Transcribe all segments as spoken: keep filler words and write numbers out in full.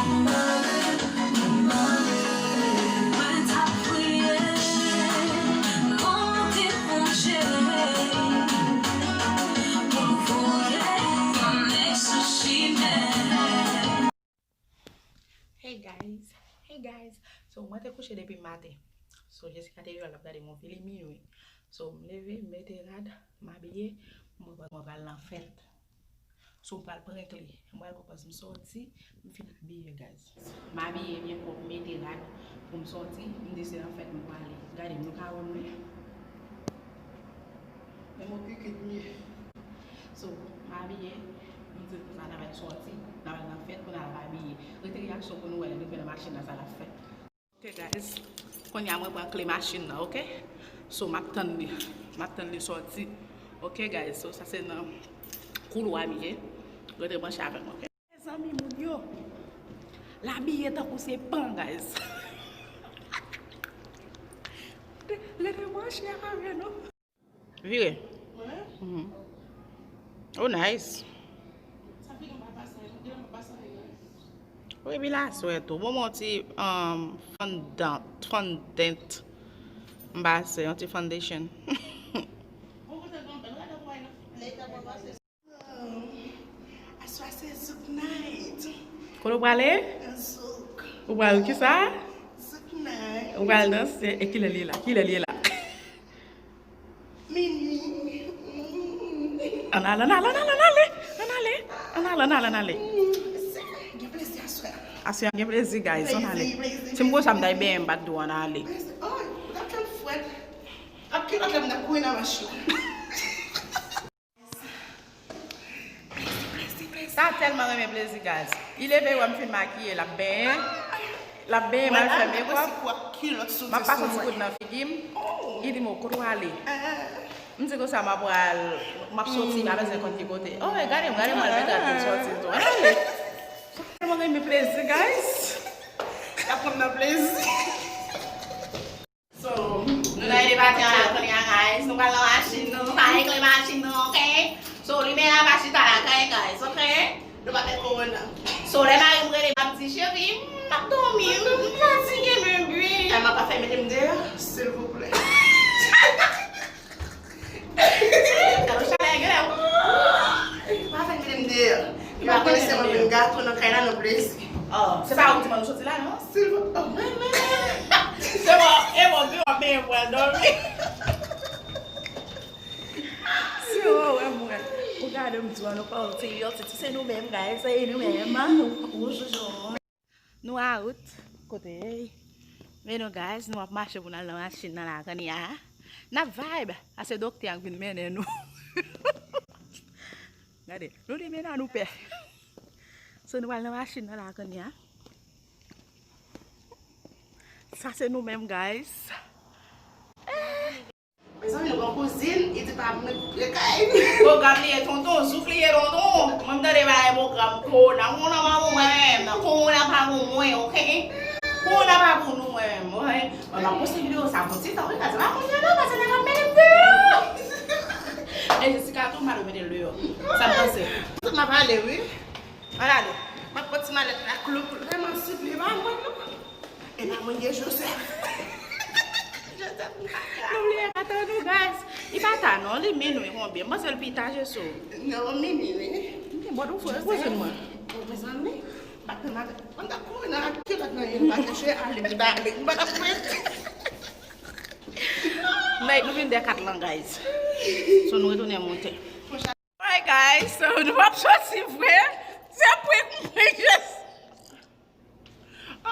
Mwen t ap priye, monte pou m jere, pou m voye yon nèg sou chimen. Hey guys, hey guys. So, mwen te kouche depi maten. So, Jessica te deyò, l ap gade movie, li minwi. So, m leve, m mete rad, m abiye, mwen pral, mwen pral nan fèt. So, m pral prank li. M pral prank li, m sòti, m fin abiye, guys. M abiye byen pwòp, m mete rad pou m sòti, m di se nan fèt m prale. Gade, nou ka wè m wi. Men mwen kikit m ye. So, m abiye, m di l konsa n a pral sòti, n a pral nan fèt, kounye a l ap abiye. Rete reyaksyon pou nou wè lè nou rive nan machin nan, sa l ap fè. Ok, guys. Kounye a mwen pran kle machin nan, ok? So, m ap tann li. M ap tann li sòti. Ok, guys. So, sa se nan koulwa m ye. Rete branche avè m, ok? Mezanmi, moun yo. L abiye tankou se pan, guys. Rete branche avè nou. Vire. Mhm. Oh, nice. Wi, epi la, sou tou. Bon, bon, ti, um, fondant, fondant. M pase, yon ti foundation. Aswè se zouk night. Kote w prale? Zouk. Ou pral ki sa? Zouk night. Ou pral danse? E kilè li ye la? Kilè li ye la? Minwi. Ann ale, ann ale, ann ale, ann ale. Ann ale, ann ale, ann ale. Gen plezi aswè. Aswè a gen plezi, guys. Ann ale. Plezi, plezi, si m konsa m t al benyen, m pa t di w ann ale. Plezi. Oh, ou t ap fè m fwèt. Ak kilòt la m t ap kouri nan mach la. Plezi, plezi, plezi. Sa tèlman renmen plezi, guys. Li leve, wè m fin makiye, l ap benyen. L ap benyen, m al fè mekòp. M ap pase yon ti kout nan figi m. Li di m, "Kote w ale?" M di konsa, m ap pral, m ap soti, m pa bezwen konn ki kote. Oh, gade m, gade m, al mete rad pou m sòti tou. Ann ale. Sa tèlman renmen plezi, guys. L ap konn nan plezi. So, nou nan ede pati an la kounye a, guys. Nou pral nan machin nou, nou pa regle machin nou, ok? So, limyè a pa chita lakay, guys, ok? Nou pa fè kowona. So, lè mari m rele m, m ap di, "Cheri, m ap dòmi, m fatige, baby." Kay m ap fèmen, mete m deyò, silvouplè. Gade chalè, gade. Pa fè m mete m deyò. Li pa konnen se mwen menm gato nan kay la nan plezi. Oh, se pa ou ki di mwen nou soti la, non? Silvou-, oh, men, men. Se bon, e bon, gen yon men mwen dòmi. Si ou wè mwen, ou gade m di w, nou pa w serye, se nou menm, guys, se nou menm. Ou joujou. Nou a wout. Kote? Men nou, guys, nou ap mache pou n al nan machin nan la kounye a. N ap vibe. A se doktè a k vin mennen nou. Gade, nou di men nan nou pè. So, nou al nan machin nan la kounye a. Sa se nou menm, guys. Mezanmi, nou gon kouzin, li di pa vle koupe kay. Pwogram li ye, tonton, zouk li ye, tonton. Mwen, m tande bagay pwogram kowona. Kowona pa pou mwen menm, kowona pa pou mwen, ok? Kowona pa pou nou, mwen menm, ok? Mwen, m ap poste videyo sa pou ti tan, wi, paske pa moun yo non, paske nèg ap mete m deyò. E Jessica tou, m al mete l deyò. Sa m panse. Tout m ap ale, wi. Ann ale. M ap pran ti malèt la, klou, klou. Vrèman, siple, pa mwen, non. E pa mwen, gen Joseph. Joseph, nou bliye pa tann nou, guys. Li pa ta, non, li minwi konbyen? M panse l pita, Jesu. Non, minwi, wi. Gen bòt ou fè, poze mwen. Mezanmi, pa tann avè m. Mwen ta kouri nan ak kilòt nan, li pa chèche ale, m ta ale. M pa t ap ret. Nèg, nou vin dè kat lan, guys. So, nou retounen monte. Alright, guys, so nou ap soti vre. Se prank mwen jis. Oh!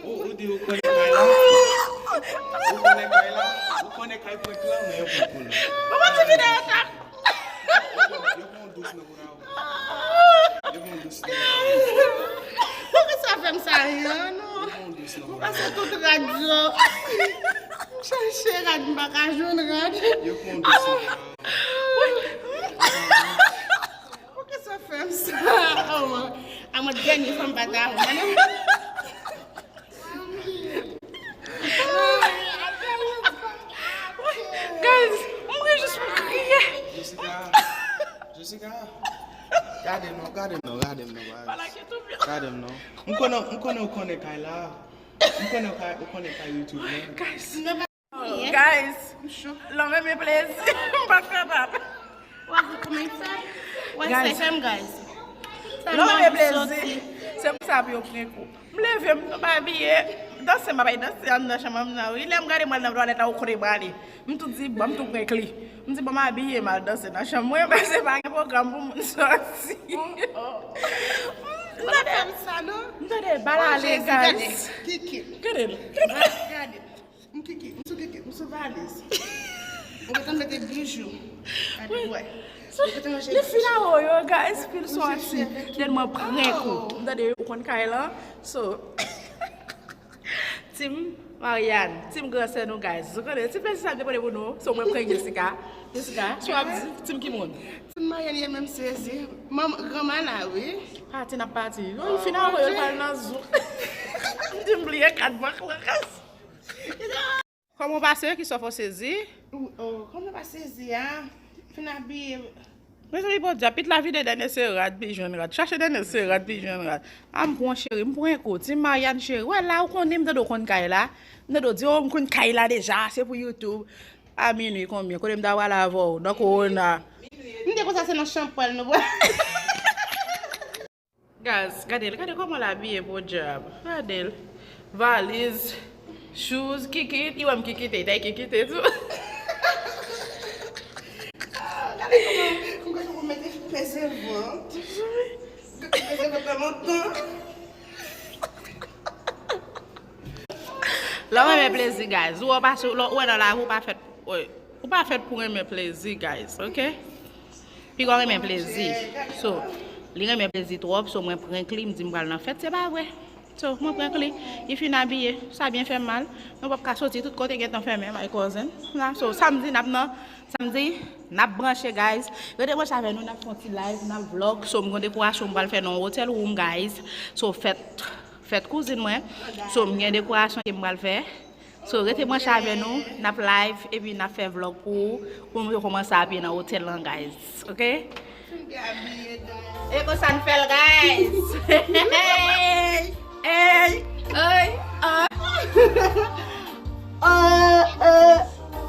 Ou, ou di ou konnen kay la? Ou konnen kay la? Ou konnen kay prank lan, men yo prank ou la. Mwen pa ti videyo sa. Yo pran dous nan kounye a. Yo pran dous nan kounye a. Poukisa fè m sa, non? Yo pran dous nan kounye a. Mwen pase tout rad yo. M chache rad, m pa ka jwenn rad. Yo pran dous nan kounye a. Poukisa w fè m sa? Oh, a mwen dènye fwa m pa ta wè. Guys, mwen jis pou kriye. Jessica, Jessica. Gade m non, gade m non, gade m non, baz. Gade m non. M konnen, m konnen ou konnen kay la. M konnen ou ka- ou konnen kay YouTube la. Guys. Lò renmen plezi. M pa kapab. Wè, kòman sa? Wè, guys. Sa fè m, guys. Lò renmen plezi. Se pou sa pou yo prank ou. M leve, m tonbe abiye. Danse, m ap al danse anndan chanm nan, wi. Lè m gade m al nan twalèt la, ou konnen m prale. M tou di, bon, m tou prank li. M di, bon, m abiye, m al danse nan chanm mwen, paske pa gen pwogram pou moun sòti. M tande, m tande bal ale, guys. Gade l. Gade. M kiki, m sou kiki, m sou valiz. Ou gentan mete bijou. Gade, wè. Li fin a ou yo, guys, fin sòti. Tèlman prank ou. M tande ou konn kay lan. So, Team Marianne, team gran sè nou, guys. Ou konnen, ti plezi sa m te pote pou nou. So, mwen prank Jessica. Jessica, so ap di, team ki moun? Team Marianne ye menm sezi. Manm, granma la, wi. Pati n ap pati. Yo, fin a ou yo, l pral nan zouk. M di m bliye kat bank lan, guys. Kòman w pase? Ki sòf ou sezi? Ou, oh, kòman w pa sezi a? Fin abiye. Mezanmi, Bondye, pit la vide dènye se rad, pi jwenn rad. Chache dènye se rad, pi jwenn rad. A m pran cheri, m pran kou. Team Marianne cheri. Wè la, ou konnen m tande w konn kay la. M tande w di, oh, m konn kay la deja, se pou YouTube. A minui konbyen? Kote m ta pral avè w? Nan kowona. M te konsa se nan chanpwèl nou pral. Guys, gade l, gade kòman l abiye podyab. Gade l. Valiz, shoes, kikit. Li wè m kikite, li ta kikite tou. Gade kòman, kòman ou mete peze vant. Peze vant nan lontan. Lè w renmen plezi, guys. Ou wè pa sou, lè w wè nan lavi, ou pa fèt, ou pa fèt pou renmen plezi, guys, ok? Piga w renmen plezi. So, li renmen plezi twòp, so mwen prank li, m di m pral nan fèt, se pa vre. So, mwen prank li, li fin abiye, sa byen fè m mal. Nou p ap ka soti, tout kote gentan fèmen, my cousin. La, so, samdi, n ap nan, samdi, n ap branche, guys. Rete branche avè nou, n ap fè yon ti live, n ap vlog. So, m gen dekorasyon m pral fè nan yon hotel room, guys. So, fèt, fèt kouzin mwen. So, m gen dekorasyon ke m pral fè. So, rete branche avè nou, n ap live, epi n ap fè vlog pou ou, pou nou kòmanse abiye nan hotel lan, guys, ok? E konsa n fè l, guys! Hey! Hey! Hey! Ah! Ah, ah.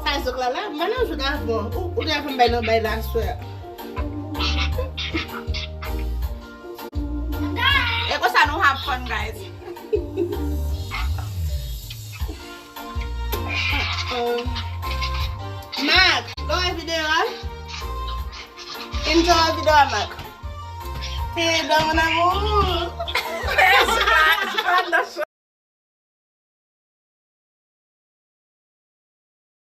Sa zouk la la, m pa nan jouk avè w. Ou, ou deja fè m bay nan bay la, aswè. E konsa nou have fun, guys. Mak, lè w wè videyo a? Enjoy videyo a, Mak. Te dò, mon amour.